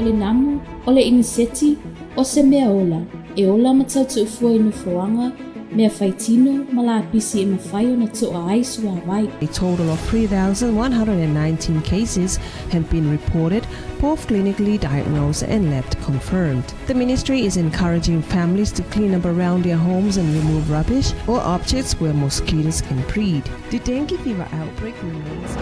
O le namu, o le iniseti, o se mea ola, e ola ma tautuʻufua i nofoaga, mea faitino ma lapisi e mafai ona toʻa ai suāwai. A total of 3,119 cases have been reported, both clinically diagnosed and lab confirmed. The ministry is encouraging families to clean up around their homes and remove rubbish or objects where mosquitoes can breed. The dengue fever outbreak remains.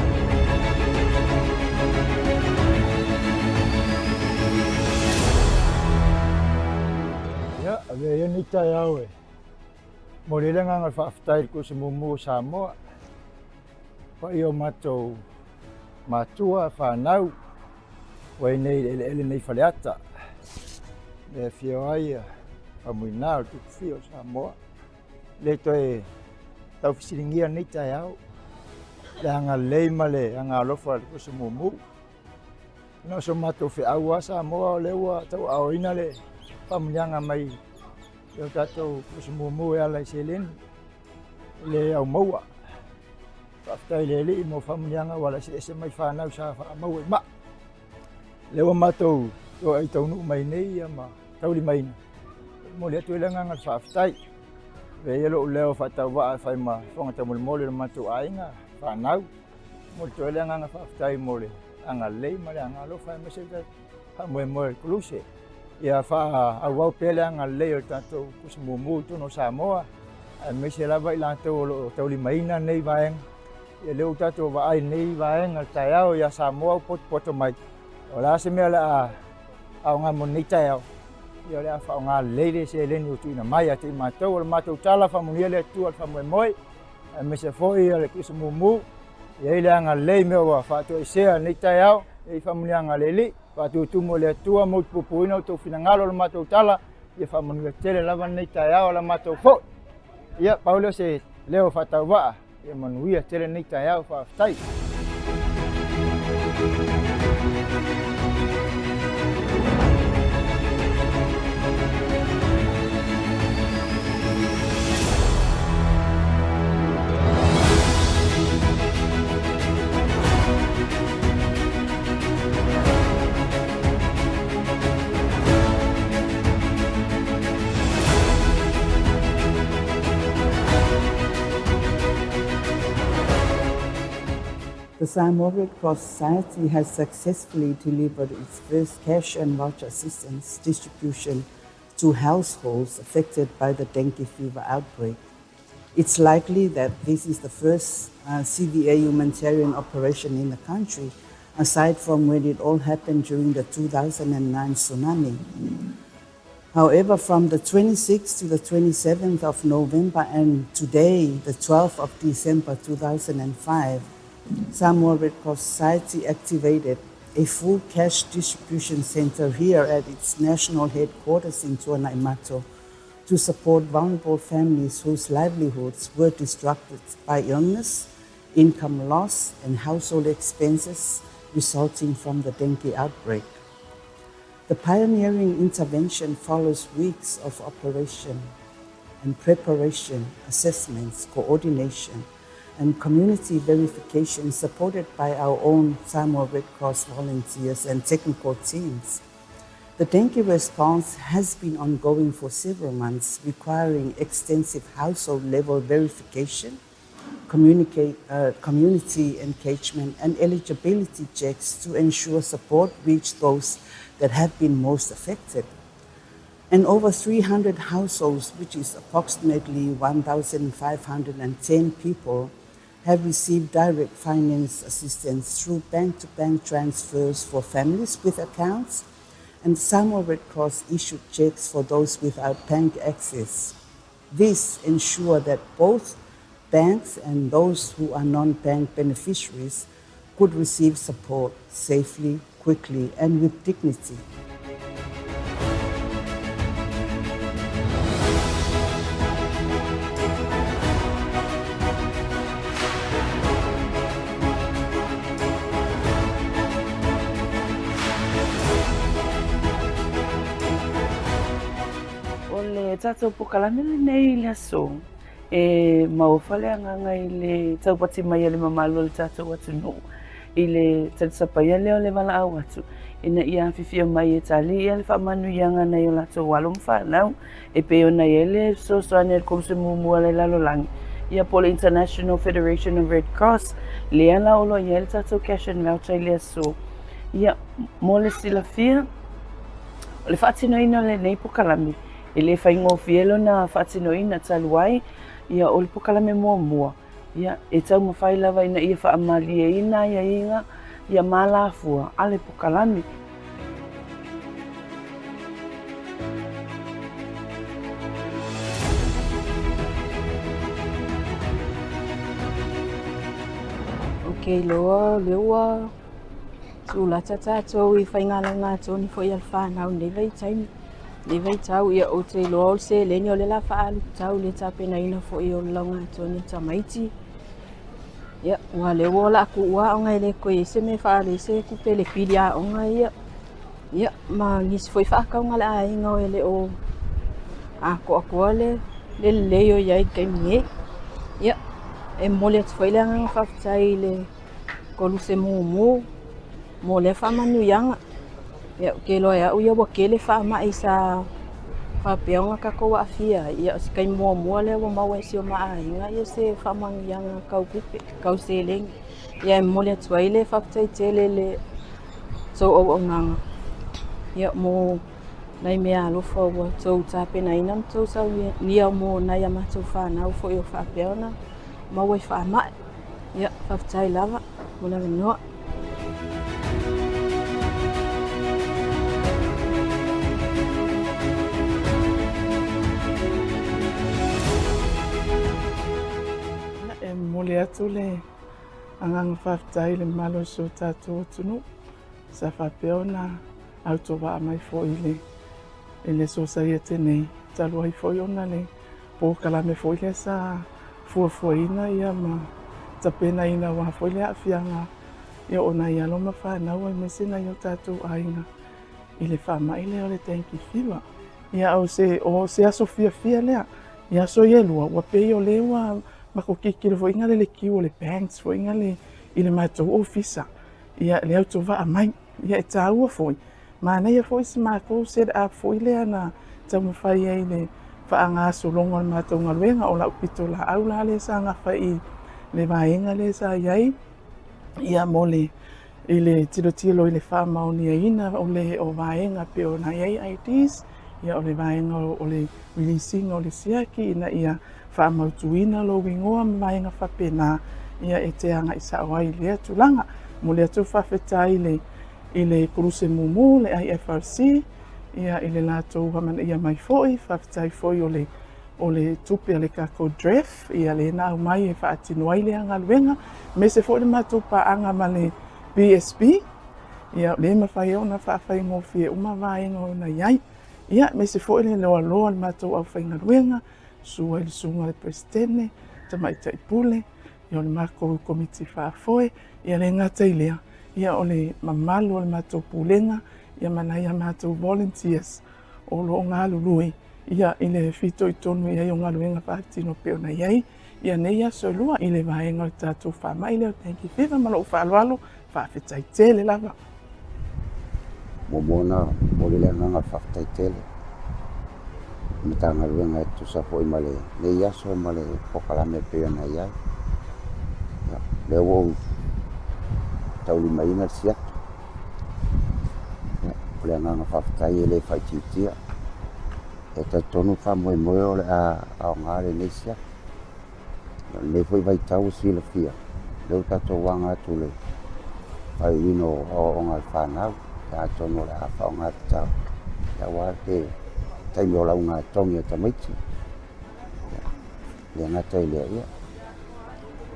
Ia, avea ia nei taeao e momoli ai le agaga o le faafetai i le Kuruse Mumu o Samoa, paia o matou matua, fanau, ua i nei i le eleele nei Faleata, e afio ai Faumuina o le Tupu o Samoa. Le toe taufesiligia nei taeao, le agalelei ma le agaalofa i le Kuruse Mumu. Na o so matou feau lava Samoa o lea ua tauaaoina le faamanuiaga mai i o tatou Kuruse Mumu e ala i seleni le au maua. Faafetai i le Alii mo faamanuiaga ua ala eseese mai fanau sa faamaua i maa. Lea ua matou toai taunuu mai nei ia ma taulimaina. E momoli atu ai le agaga o le faafetai. Avea ia lou leo faatauvaa e fai ma fofoga taumolimoli o le matou aiga, fanau. Momoli atu ai le agaga faafetai mo le agalelei ma le agaalofa aemaise le faamoemoe o le Koluse. Ia faaauau pea le agalelei o le tatou Koluse mumu i totonu o Samoa, aemaise lava i latou o lo o taulimaina nei vaega. Ia lea ua tatou vaai i lenei vaega le taeao ia Samoa ua potopoto mai. O le a se mea o le a aoga mo lenei taeao, ia o le a faaaoga lelei le seleni ua tuuina mai ia te i matou. O le matou tala, faamanuia le Atua i le faamoemoe, aemaise foi o le Koluse mumu. E i ai le agalelei mea ua faatoesea lenei taeao, e i ai faamanuiaga a le Alii, faatutumu e le Atua ma utupupuina outou finagalo o le matou tala, ia faamanuia tele lava lenei taeao a la matou foi. Ia, pau lea o se leo faatauvaa, ia manuia tele lenei taeao, faafetai. The Samoa Red Cross Society has successfully delivered its first cash and voucher assistance distribution to households affected by the dengue fever outbreak. It's likely that this is the first uh, CVA humanitarian operation in the country, aside from when it all happened during the 2009 tsunami. However, from the 26th to the 27th of November and today, the 12th of December 2005, Samoa Red Cross Society activated a full cash distribution center here at its national headquarters in Tuanaimato to support vulnerable families whose livelihoods were disrupted by illness, income loss, and household expenses resulting from the dengue outbreak. The pioneering intervention follows weeks of operation and preparation, assessments, coordination, and community verification supported by our own Samoa Red Cross volunteers and technical teams. The dengue response has been ongoing for several months, requiring extensive household level verification, communicate, uh, community engagement, and eligibility checks to ensure support reach those that have been most affected. And over 300 households, which is approximately 1,510 people, have received direct finance assistance through bank-to-bank transfers for families with accounts, and Samoa Red Cross issued checks for those without bank access. This ensured that both banks and those who are non-bank beneficiaries could receive support safely, quickly, and with dignity. O le tatou pokalame lenei i le aso, e maofa le agaga i le taupati mai a le mamalu o le tatou atunuu i le talisapaia lea o le valaau atu ina ia afifio mai e tali ia le faamanuiaga nai o latou alo ma fanau e pei ona i ai le fesoasoani a le Koluse Muamua a le Lalolagi ia po o le International Federation of Red Cross lea la o lo o i ai le tatou cash and voucher i le aso. Ia, mo le silafia, o le faatinoina o lenei pokalame, e le faigofie lona faatinoina talu ai, ia o le pokalame muamua, ia e taumafai lava ina ia faamalieina aiaiga ia ma alafua a le pokalame. Ou te iloa o lea ua tulata tatou i faigaluega tonu foi a le fanau i lenei vaitaimi, lenei vaitau. Ia ou te iloa o le seleni o lea o le a faaalu tatau i le tapenaina foi o le laugatogi a tamaiti. Ia, aua o lea o le a tuua aoga e le toe i ai se mea e faaalu ai se tupe i le pili aoga ia. Ia, ma nisi foi faatauga a le aiga e le o atoatoa le lelei o i ai i le taimi nei. Ia, e momoli atu foi le agaga faafetai i le Koluse Mumu mo lea faamanuiaga. Ia, ou te iloa e au ia ua tele faamai sa faapea ona tatou aafia ai. Ia o se taimi muamua lea ua maua e si o ma aiga se faamanuiaga tau tupe, tau seleni. Ia e momoli atu ai le faafetai tele i le tou auaunaga ia mo nai meaalofa ua outou tapenaina ma outou saunia mo nai a matou fanau foi o faapea ona maua i faamai. Ia, faafetai lava mo le avanoa. E momoli atu le agaga faafetai i le mamalu o si o tatou atunuu sa faapea ona autovaa mai foi i le i le Sosaiete nei, talu ai foi ona le polokalame foi lea sa fuafuaina ia ma tapenaina aua foi le aafiaga ia o nai alo ma fanau aemaise nai o tatou aiga i le faamai lea o le dengue fever. Ia o se, o se aso fiafia lea. I aso ia e lua, ua pei o lea ua matou tilotilo foi i le queue o le banks foi le i le matou ofisa. Ia le autovaa mai. Ia e taua foi, manaia foi si matou set up foi lea na taumafai ai i le faagasologa o le matou galuega. O lau pitolaau la lea sa gafa i le vaega lea sa i ai ia mo le i le tilotilo i le faamaoniaina o le o vaega pei ona i ai IDs, ia o le vaega o le release ina o le siaki ina ia faamautuina lou igoa ma vaega faapena, ia e te agai sao ai i lea tulaga. Momoli atu le faafetai i le i le Koluse Mumu, le IFRC, ia i le latou amanaia mai foi, faafetai foi o le o le tupe a le tatou DREF, ia lea na aumai e faatino ai lea galuega, aemaise foi le matou paaga ma le BSB, ia lea e mafai ai ona faafaigofie uma vaega o ona i ai. Ia, aemaise foi le loaloa o le matou aufaigaluega, susu ai le susuga i le Peresetene, Tamaitai Pule, ia o le matou Komiti Faafoe, ia le gata i lea, ia o le mamalu o le matou Pulega, ia ma nai a matou volunteers o lo o galulue ia i le fitoitonu i ai o galuega faatino pei ona i ai ia nei aso e lua i le vaega o le tatou faamai lea o dengue fever. Ma lou faaaloalo, faafetai tele lava. Muamua ona momoli le agaga o le faafetai tele i le Matagaluega e tusa foi ma lenei aso ma le polokalame e pei ona i ai. Ia, o lea ua ou taulimaina le siaki. Ia, o le agaga faafetai e le faaitiitia. E talitonu le faamoemoe o le a aoga lenei siaki. O lenei foi vaitau ua silafia, o lea ua tatou aga atu i le faaiuina o aoaoga a le fanau, atonu o le a faaaoga tatau aua le taimi o laugatogi a tamaiti. E le gata i lea, ia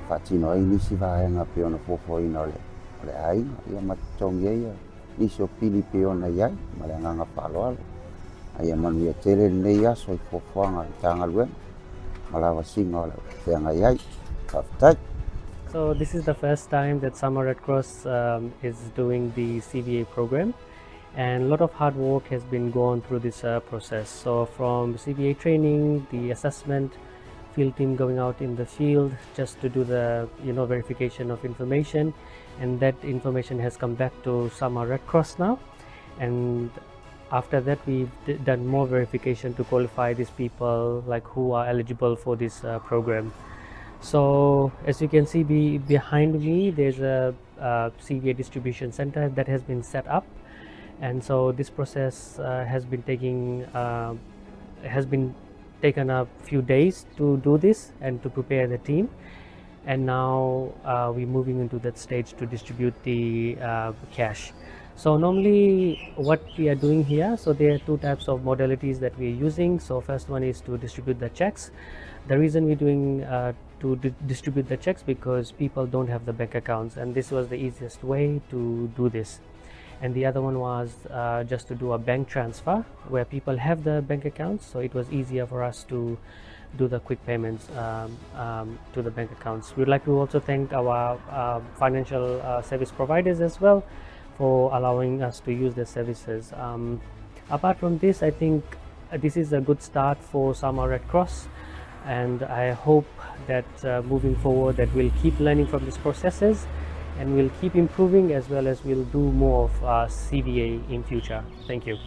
faatino ai nisi vaega e pei ona fuafuaina o le aiga ma totogi ai nisi o pili e pei ona i ai ma le agaga faaaloalo. A ia manuia tele lenei aso i fuafuaga a le Matagaluega ma lavasiga o le feagai ai. Faafetai. So this is the first time that Samoa Red Cross is doing the CVA program, and a lot of hard work has been gone through this process. So from CVA training, the assessment, field team going out in the field just to do the verification of information, and that information has come back to Samoa Red Cross now. And after that, we've done more verification to qualify these people, like who are eligible for this program. So as you can see behind me, there's a CVA distribution center that has been set up. And so this process has been taken a few days to do this and to prepare the team. And now we're moving into that stage to distribute the cash. So normally what we are doing here, so there are two types of modalities that we are using. So first one is to distribute the checks. The reason we're doing to distribute the checks because people don't have the bank accounts, and this was the easiest way to do this. And the other one was just to do a bank transfer where people have the bank accounts, so it was easier for us to do the quick payments to the bank accounts. We'd like to also thank our financial service providers as well for allowing us to use their services. Apart from this, I think this is a good start for Samoa Red Cross, and I hope that moving forward that we'll keep learning from these processes and we'll keep improving, as well as we'll do more of CVA in future. Thank you.